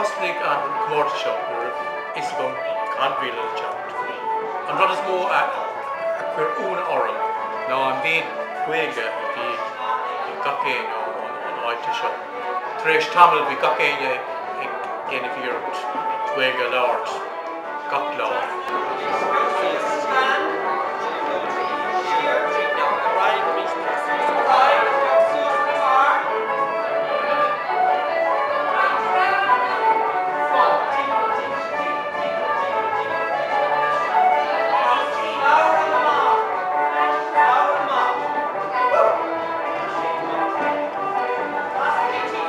Thosnaigh an comórtas seo ní raibh fhios agam cad bhí le teacht. An rud is mó a chuir ionadh orm ná an mhéid Gaeilge a bhí ag gach éinne ón áit seo. Tar éis tamaill bhí gach éinne ag déanamh iarracht Gaeilge a labhairt gach lá.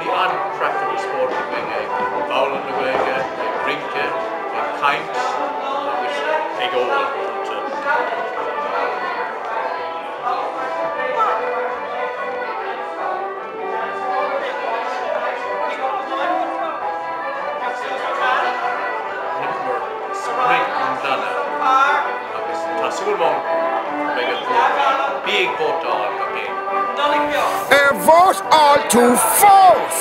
Bhí an-chraic agus spórt againn ag foghlaim na Gaeilge, ag rince, ag caint agus ag ól cinnte. Chonaiceamar sprid i mbliana agus tá súil agam go mbeidh an bua againn. Bí ag vótáil gach éinne! Ar vótáil tú fós?